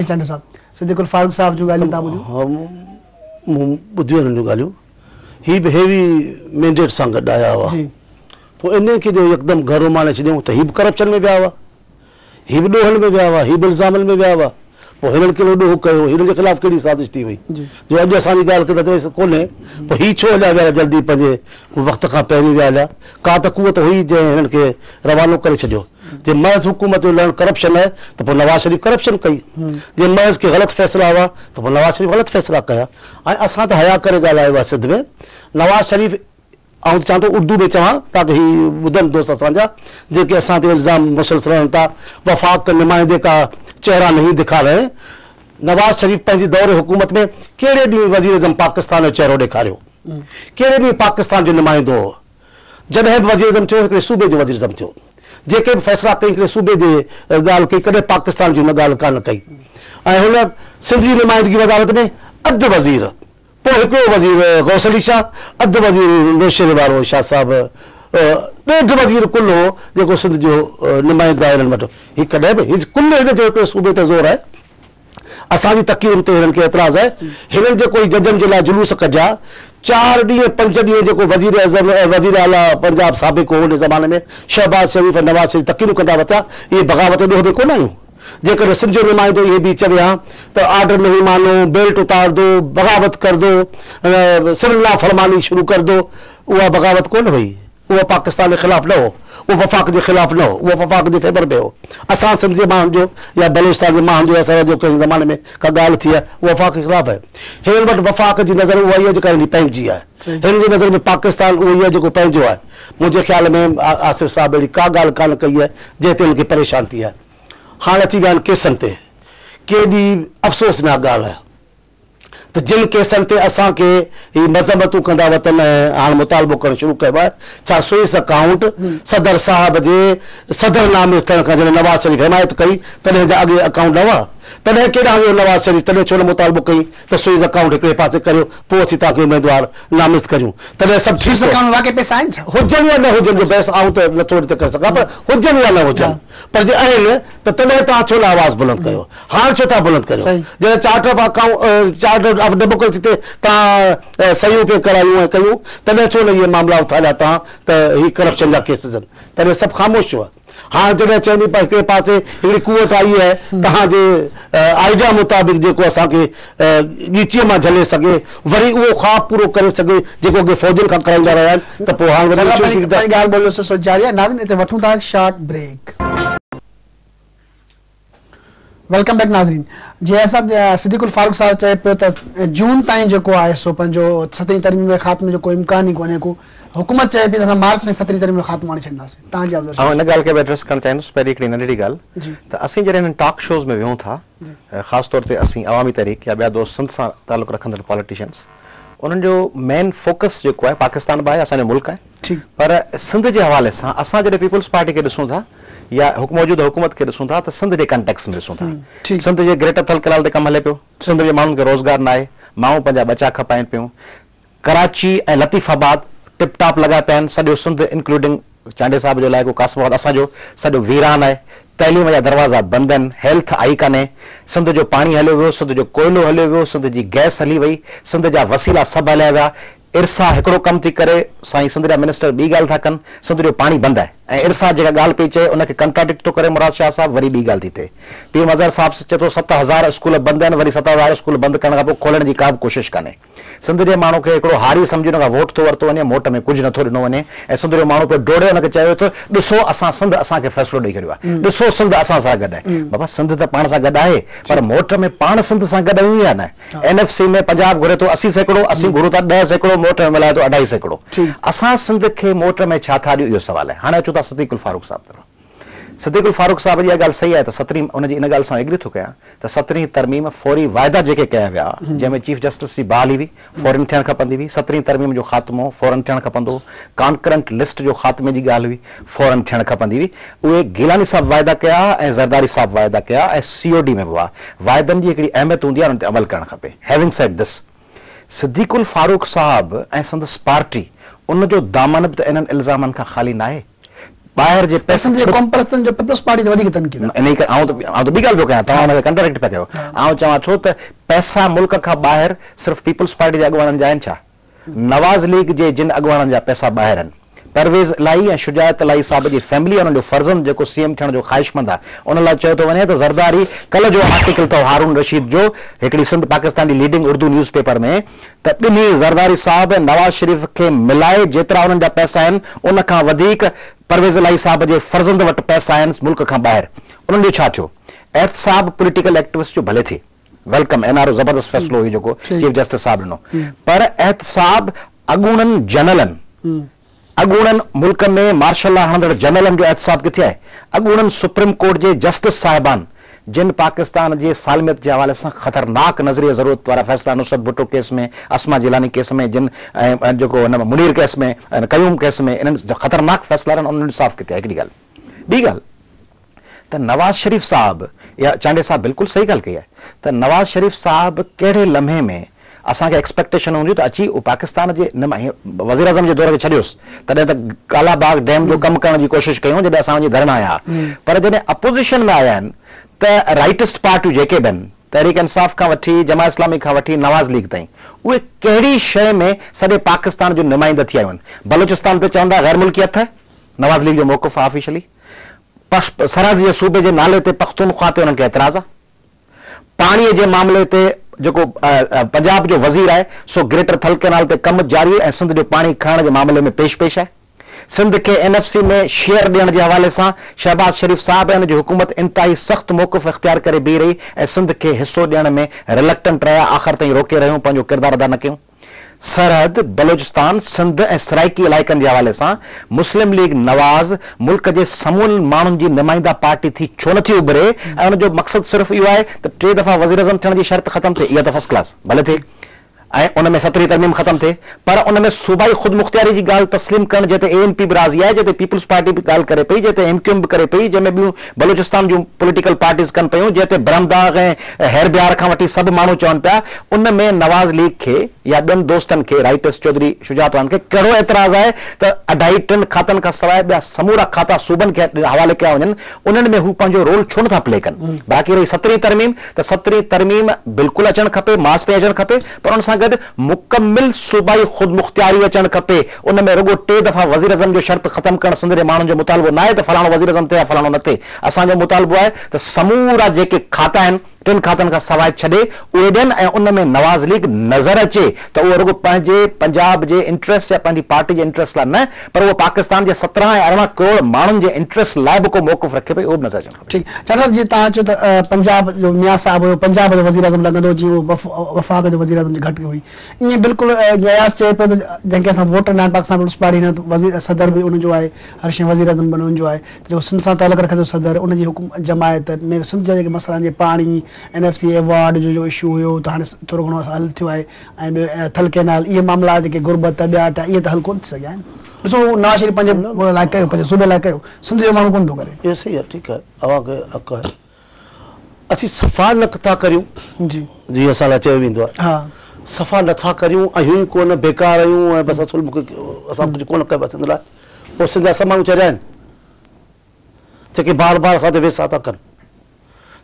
چانڊيو صاحب صديق الفاروق صاحب جون ڳالهيون توهان ٻڌيون. ها مون ٻڌيون هنن جون ڳالهيون هي به هيوي مينڊيٽ سان گڏ آيا هئا پوء انهي کي جو يڪدم گهر اماڻي ڇڏيائون ته هي به ڪرپشن ۾ ويا هئا هي به ڏوهن ۾ ويا هئا هي به الزامن ۾ ويا هئا پوء هنن ڪهڙو ڏوهه ڪيو هنن جي خلاف ڪهڙي سازش ٿي وئي جو اڄ اسان جي ڳالهه ڪندا چوي ڪونهي پوء هي ڇو هليا ويا جلدي پنهنجي وقت کان پهرين ويا هليا ڪا ته قوت هئي جنهن هنن کي روانو ڪري ڇڏيو جي محض حڪومت جو لهڻ ڪرپشن آهي ته پوء نواز شريف ڪرپشن ڪئي، جي محض ڪي غلط فيصلا هئا ته پوء نواز شريف غلط فيصلا ڪيا ۽ اسان ته حيا ڪري ڳالهايو آهي سنڌ ۾ نواز شريف آئون چوان ٿو اردو ۾ چوان تاڪه هي ٻڌن دوست اسان جا جيڪي اسان تي الزام مسلسل هڻن ٿا وفاق ڪي نمائندي ڪا چهرا نهين دکا رهي نواز شريف پنهنجي دور حڪومت ۾ ڪهڙي ڏينهن وزيراعظم پاڪستان جو چهرو ڏيکاريو ڪهڙي ڏينهن پاڪستان جو نمائندو هو جڏهن به وزيراعظم ٿيو هڪڙي صوبي جو وزيراعظم ٿيو. جيڪي به فيصلا ڪئي هڪڙي صوبي جي ڳالهه ڪئي ڪڏهن پاڪستان جي هن ڳالهه ڪانه ڪئي ۽ هن سنڌ جي نمائندگي وزارت ۾ اڌ وزير پوء هڪڙو وزير غوث علي شاهه اڌ وزير نوشهري وارو شاهه صاحب ڏيڍ وزير ڪل هو جيڪو سنڌ جو نمائندو آهي هنن وٽ هي ڪڏهن به هي ڪل هن جو هڪڙي صوبي تي زور آهي. اسان جي تقريرن تي هنن کي اعتراض آهي، هنن جيڪو هي ججن جي لاء جلوس ڪڍيا، چار ڏينهن پنج ڏينهن جيڪو وزير اعظم ۽ وزير اعليٰ پنجاب سابق هو ان زماني ۾ شهباز شريف ۽ نواز شريف تقريرون ڪندا وتيا، اهي بغاوت جي ڏوهه ۾ ڪونه آيون. جيڪڏهن سنڌ جو نمائندو اهي به چوي ها ته آرڊر نهين مانو، بيلٽ اتار دو، بغاوت ڪر دو، سول نافرماني شروع ڪر دو، اها بغاوت ڪونه هئي. اهو پاڪستان جي خلاف نه هو، اهو وفاق جي خلاف نه هو، اهو وفاق جي فيور ۾ هو. اسان سنڌ جي ماڻهن جو يا بلوچستان جي ماڻهن جو يا سرحد جو ڪنهن زماني ۾ ڪا ڳالهه ٿي آهي، اهو وفاق جي خلاف آهي. هنن وٽ وفاق جي نظر اها ئي آهي جيڪا هنن جي پنهنجي آهي. هنن جي نظر ۾ پاڪستان اهو ئي آهي جيڪو پنهنجو آهي. منهنجي خيال ۾ آصف صاحب اهڙي ڪا ڳالهه ڪانه ڪئي آهي جنهن تي هنن کي پريشان ٿي آهي. هاڻ اچي ويا آهن ڪيسن تي. ڪيڏي افسوسناڪ ڳالهه آهي. ته جن ڪيسن تي اسان کي هي مذمتون ڪندا وتن ۽ هاڻ مطالبو ڪرڻ شروع ڪيو آهي، ڇا سوئس اڪائونٽ صدر صاحب جي صدر نامزد ٿيڻ کان جڏهن نواز شريف حمايت ڪئي تڏهن جا اڳي اڪائونٽ نه هئا؟ تڏهن ڪيڏانهن ويو نواز شريف تڏهن ڇو نه مطالبو ڪئي ته سوئس اڪائونٽ هڪڙي پاسي ڪريو پوء اسين توهان کي اميدوار نامزد ڪريون تڏهن سڀ ٺيڪ هو. سوئس اڪائونٽ ۾ واقعي پئسا آهن ڇا؟ هجن يا نه هجن جو بحث آئون ته نٿو هتي ڪري سگهان پر هجن يا نه هجن پر جي آهن ته تڏهن توهان ڇو نه آواز بلند ڪيو؟ هاڻ ڇو ٿا بلند ڪريو؟ جڏهن charter of account charter of democracy تي توهان صحيحون پئي ڪرايون ۽ ڪيون تڏهن ڇو نه اهي معاملا اٿاريا توهان ته هي ڪرپشن جا ڪيسز آهن تڏهن سڀ خاموش ڇو آهي؟ هاڻ جڏهن چئن ٿي هڪڙي پاسي هڪڙي قوت آئي آهي توهان جي آئيڊيا مطابق جيڪو اسان کي ڳچيء مان جهلي سگهي وري اهو خواب پورو ڪري سگهي جيڪو اڳي فوجين کان ڪرائيندا رهيا آهن ته پوء هاڻ وري پنهنجي ڳالهه ٻولهه جو سلسلو جاري آهي ناظرين هتي وٺون ٿا هڪ شارٽ بريڪ. Welcome back ناظرين جي ايس صاحب صديق الفاروق صاحب چئي پيو ته جون تائين جيڪو آهي سو پنهنجو سترهين ترميم جي خاتمي جو ڪو امڪان ئي ڪونهي ڪو حڪومت چئي پئي ته اسان مارچ تائين سترهين ترميم جو خاتمو آڻي ڇڏينداسين توهان جي آئون ان ڳالهه کي به ايڊريس ڪرڻ چاهيندس پهرين هڪڙي ننڍڙي ڳالهه ته اسين جڏهن انهن ٽاڪ شوز ۾ ويهون ٿا خاص طور تي اسين عوامي تحريڪ يا ٻيا دوست سنڌ سان تعلق رکندڙ پاليٽيشنس انهن جو مين فوڪس جيڪو آهي پاڪستان به آهي اسان جو ملڪ آهي پر سنڌ جي حوالي سان اسان جڏهن پيپلز پارٽي کي ڏسون ٿا يا موجوده حڪومت کي ڏسون ٿا ته سنڌ جي ڪانٽيڪس ۾ ڏسون ٿا سنڌ جي گريٽر ٿل ڪئنال تي ڪم هلي پيو سنڌ جي ماڻهن کي روزگار ناهي مائون پنهنجا ٻچا کپائين پيون ڪراچي ۽ لطيف آباد ٽپ ٽاپ لڳا پيا آهن، سڄو سنڌ انڪلوڊنگ چانڊيي صاحب جو علائقو قاسم آباد اسان جو سڄو ويران آهي، تعليم جا دروازا بند آهن، هيلٿ آئي ڪانهي، سنڌ جو پاڻي هليو ويو، سنڌ جو ڪوئلو هليو ويو، سنڌ جي گئس هلي وئي، سنڌ جا وسيلا سڀ هليا ويا، ارسا هڪڙو ڪم ٿي ڪري، سائين سنڌ جا منسٽر ٻي ڳالهه ٿا ڪن، سنڌ جو پاڻي بند آهي ۽ ارسا جيڪا ڳالهه پئي چئي ان کي ڪنٽراڊڪٽ ٿو ڪري مراد شاهه صاحب وري ٻي ڳالهه ٿي ٿئي. پير مظهر صاحب چئي ٿو 7000 اسڪول بند آهن وري 7000 اسڪول بند ڪرڻ کان پوء کولڻ جي ڪا به ڪوشش ڪانهي. سنڌ جي ماڻهو کي هڪڙو هاري سمجهي ان کان ووٽ ٿو ورتو وڃي، موٽ ۾ ڪجهه نٿو ڏنو وڃي ۽ سنڌ جو ماڻهو پيو ڊوڙي ان کي چيو وڃي ٿو ڏسو اسان سنڌ اسان کي فيصلو ڏئي ڇڏيو آهي، ڏسو سنڌ اسان سان گڏ آهي. بابا سنڌ ته پاڻ سان گڏ آهي پر موٽ ۾ پاڻ سنڌ سان گڏ آهيون يا نه؟ اين ايف سي ۾ پنجاب گهري ٿو 80%، اسين گهرون ٿا 10%، موٽ ۾ ملائي ٿو 2.5%. اسان سنڌ کي موٽ ۾ ڇا ٿا ڏيون اهو سوال آهي. هاڻي اچون ٿا صديق الفاروق صاحب طرف. صديق الفاروق صاحب جي اها ڳالهه صحيح آهي ته سترهين ان جي ان ڳالهه سان ايگري ٿو ڪيان ته سترهين ترميم فوري واعدا جيڪي ڪيا ويا جنهن ۾ چيف جسٽس جي بحالي به فورن ٿيڻ کپندي هئي سترهين ترميم جو خاتمو فورن ٿيڻ کپندو هو ڪانڪرنٽ لسٽ جو خاتمي جي ڳالهه هئي فورن ٿيڻ کپندي هئي اهي گيلاني صاحب واعدا ڪيا ۽ زرداري صاحب واعدا ڪيا ۽ سي او ڊي ۾ به هئا واعدن جي هڪڙي اهميت هوندي آهي انهن تي عمل ڪرڻ کپي having said this Siddique ul Farooq صاحب ۽ سندس پارٽي ان جو دامن به ته انهن الزامن کان خالي ناهي. ٻاهر جي پئسن جي قومپرستن جو پيپلز پارٽي تي وڌيڪ تنقيد آهي. انهي ڪري آئون ته آئون ته ٻي ڳالهه پيو ڪيان توهان ان کي ڪنٽراڊڪٽ پيا ڪيو. آئون چوان ٿو ته پئسا ملڪ کان ٻاهر صرف پيپلز پارٽي جي اڳواڻن جا آهن ڇا؟ نواز ليگ جي جن اڳواڻن جا پئسا ٻاهر آهن، پرويز الاهي ۽ شجاعت الاهي صاحب جي فيملي ۽ انهن جو فرزند جيڪو سي ايم ٿيڻ جو خواهشمند آهي ان لاء چيو ٿو وڃي ته زرداري ڪلهه جو آرٽيڪل اٿو هارون رشيد جو هڪڙي سنڌ پاڪستان جي ليڊنگ اردو نيوز پيپر ۾ ته ٻنهي زرداري صاحب ۽ نواز شريف کي ملائي جيترا انهن جا پئسا آهن ان کان وڌيڪ پرويز الاهي صاحب جي فرزند وٽ پئسا آهن ملڪ کان ٻاهر انهن جو ڇا ٿيو؟ احتساب پوليٽيڪل ايڪٽوسٽ جو ڀلي ٿئي welcome N R O زبردست فيصلو هيو جيڪو چيف جسٽس صاحب ڏنو پر احتساب اڳوڻن جنرلن اڳوڻن ملڪ ۾ مارشل لا هڻندڙ جنرلن جو احتساب ڪٿي آهي؟ اڳوڻن سپريم ڪورٽ جي جسٽس صاحبان جن پاڪستان جي سالميت جي حوالي سان خطرناڪ نظريه ضرورت وارا فيصلا نصرت ڀٽو ڪيس ۾ اسما جيلاني ڪيس ۾ جن ۽ جيڪو هن منير ڪيس ۾ ۽ قيوم ڪيس ۾ انهن خطرناڪ فيصلا ڏنا انهن جو انصاف ڪٿي آهي؟ هڪڙي ڳالهه. ٻي ڳالهه ته نواز شريف صاحب يا چانڊيي صاحب بلڪل صحيح ڳالهه ڪئي آهي ته نواز شريف صاحب ڪهڙي لمحي ۾ اسان کي ايڪسپيڪٽيشن هوندي ته اچي اهو پاڪستان جي وزيراعظم جي دور کي ڇڏيوس تڏهن ته ڪالا باغ ڊيم جو ڪم ڪرڻ جي ڪوشش ڪيون جڏهن اسان وڃي ڌرڻا هنيا پر جڏهن اپوزيشن ۾ آيا آهن ته رائٽسٽ پارٽيون جيڪي به آهن تحريڪ انصاف کان وٺي جماعت اسلامي کان وٺي نواز ليگ تائين اهي ڪهڙي شيء ۾ سڄي پاڪستان جو نمائنده ٿي آيون آهن بلوچستان تي چون ٿا غير ملڪي هٿ نواز ليگ جو موقف آهي آفيشلي سرحد جي صوبي جي نالي تي پختونخوا تي انهن کي اعتراض آهي. پاڻي جي معاملي تي جيڪو پنجاب جو وزير آهي سو گريٽر ٿل ڪئنال تي ڪم جاري ۽ سنڌ جو پاڻي کڻڻ جي معاملي ۾ پيش پيش آهي. سنڌ کي اين ايف سي ۾ شيئر ڏيڻ جي حوالي سان شهباز شريف صاحب ۽ ان جي حڪومت انتهائي سخت موقف اختيار ڪري بيهي رهي ۽ سنڌ کي حصو ڏيڻ ۾ ريلڪٽنٽ رهيا آخر تائين روڪي رهيون پنهنجو ڪردار ادا نه ڪيون. سرحد، بلوچستان، سنڌ ۽ سرائيڪي علائقن جي حوالي سان مسلم ليگ نواز ملڪ جي سمورن ماڻهن جي نمائنده پارٽي ٿي ڇو نٿي اڀري ۽ ان جو مقصد صرف اهو آهي ته ٽي دفعا وزيراعظم ٿيڻ جي شرط ختم ٿئي اها ته فرسٽ ڪلاس ڀلي ٿئي ۽ ان ۾ سترهين ترميم ختم ٿئي پر ان ۾ صوبائي خودمختياري جي ڳالهه تسليم ڪرڻ جنهن تي اي اين پي به راضي آهي جنهن تي پيپلز پارٽي به ڳالهه ڪري پئي جنهن تي ايم ڪيو ايم به ڪري پئي جنهن ۾ ٻيون بلوچستان جون پوليٽيڪل پارٽيز ڪن پيون جنهن تي برهمداغ ۽ حيربيار کان وٺي سڀ ماڻهو چون پيا ان ۾ نواز ليگ کي يا ٻين دوستن کي رائٽس چوڌري شجاعت وارن کي ڪهڙو اعتراض آهي ته اڍائي ٽن کاتن کان سواء ٻيا سمورا کاتا صوبن کي حوالي ڪيا وڃن انهن ۾ هو پنهنجو رول ڇو نٿا پلي ڪن باقي رهي سترهين ترميم ته سترهين ترميم بلڪل اچڻ کپي مارچ تائين اچڻ کپي پر ان سان گڏ مڪمل صوبائي خودمختياري اچڻ کپي ان ۾ رڳو ٽي دفعا وزيراعظم جو شرط ختم ڪرڻ سنڌ جي ماڻهن جو مطالبو ناهي ته فلاڻو وزيراعظم ٿئي يا فلاڻو نه ٿئي اسان جو مطالبو آهي ته سمورا جيڪي کاتا آهن ٽن کاتن کان سواء ڇڏي اهي ڏين ۽ ان ۾ نواز ليگ نظر اچي ته اهو رڳو پنهنجي پنجاب جي انٽريسٽ يا پنهنجي پارٽي جي انٽريسٽ لاء نه پر اهو پاڪستان جي 17 ۽ 18 ڪروڙ ماڻهن جي انٽريسٽ لاء به ڪو موقف رکي پئي اهو به نظر اچڻ کپي. ٺيڪ چانڊيو صاحب جيئن توهان چيو ته پنجاب جو ميان صاحب هيو پنجاب جو وزيراعظم لڳندو جيئن اهو وفاق جو وزيراعظم جي گهٽ هئي ائين بلڪل جيئن اياز چئي پيو ته جنهن کي اسان ووٽ ڏنا آهن پاڪستان پيپلز پارٽي هن وزير صدر به ان جو آهي هر شيء وزيراعظم به انهن جو آهي ته جيڪو سنڌ سان تعلق رکي ٿو صدر ان جي حڪم جماعت ۾ سنڌ جا جيڪي مسئلا آهن جيئن پاڻي، اين ايف سي ايوارڊ جو جو اشو هيو ته هاڻي ٿورو گهڻو حل ٿيو آهي ۽ ٻيو ٿل ڪينال اهي معاملا جيڪي غربت ٻيا ٽيا اهي ته حل ڪونه ٿي سگهيا آهن ڏسو هو نواز شريف پنهنجي لاء ڪيو پنهنجي صوبي لاء ڪيو سنڌ جو ماڻهو ڪونه ٿو ڪري. اهو صحيح آهي ٺيڪ آهي اوهان کي حق آهي اسين صفا نه ٿا ڪريون جي جيئن اسان لاء چيو ويندو آهي ها صفا نه ٿا ڪريون آهيون ئي ڪونه بيڪار آهيون ۽ بس اصل مون کي اسان ڪجهه ڪونه ڪيو آهي سنڌ لاء پوء سنڌ جا سڀ ماڻهو چريا آهن جيڪي بار بار اسان تي ويساهه ٿا ڪن،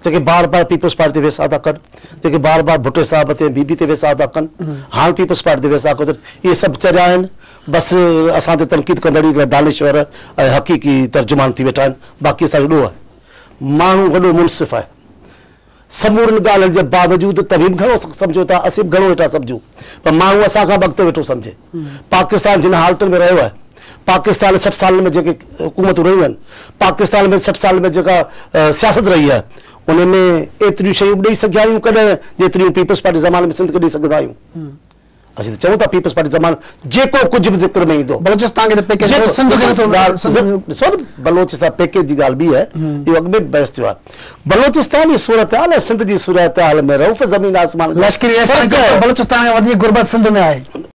جيڪي بار بار پيپلز پارٽي تي ويساهه ٿا ڪن، جيڪي بار بار ڀٽي صاحب تي ۽ بي بي تي ويساهه ٿا ڪن، هاڻ پيپلز پارٽي تي ويساهه ڪيو اٿن، اهي سڀ چريا آهن، بس اسان تي تنقيد ڪندڙ ئي هڪڙا دانشور ۽ حقيقي ترجمان ٿي ويٺا آهن، باقي اسان جو ڏوهه آهي. ماڻهو وڏو منصف آهي. سمورين ڳالهين جي باوجود توهين به گهڻو سمجهو ٿا، اسين به گهڻو ويٺا سمجهون پر ماڻهو اسان کان به اڳتي ويٺو سمجهي. پاڪستان جن حالتن ۾ رهيو آهي، پاڪستان 60 سالن ۾ جيڪي حڪومتون رهيون آهن، پاڪستان ۾ 60 سالن ۾ جيڪا سياست رهي آهي، ان ۾ ايتريون شيون به ڏئي سگهيا آهيون ڪڏهن جيتريون پيپلز پارٽي زماني ۾ سنڌ کي ڏئي سگهندا آهيون. اسين ته چئون ٿا پيپلز پارٽي زماني جيڪو ڪجهه به ذڪر ۾ ايندو. بلوچستان کي ته پيڪيج مليو سنڌ کي نٿو ملي. ڏسو نه بلوچستان پيڪيج جي ڳالهه ٻي آهي اهو اڳ ۾ به بحث ٿيو آهي. بلوچستان جي صورتحال ۽ سنڌ جي صورتحال ۾ رئوف زمين آسمان جو لشڪري فرق آهي. بلوچستان کان وڌيڪ غربت سنڌ ۾ آهي.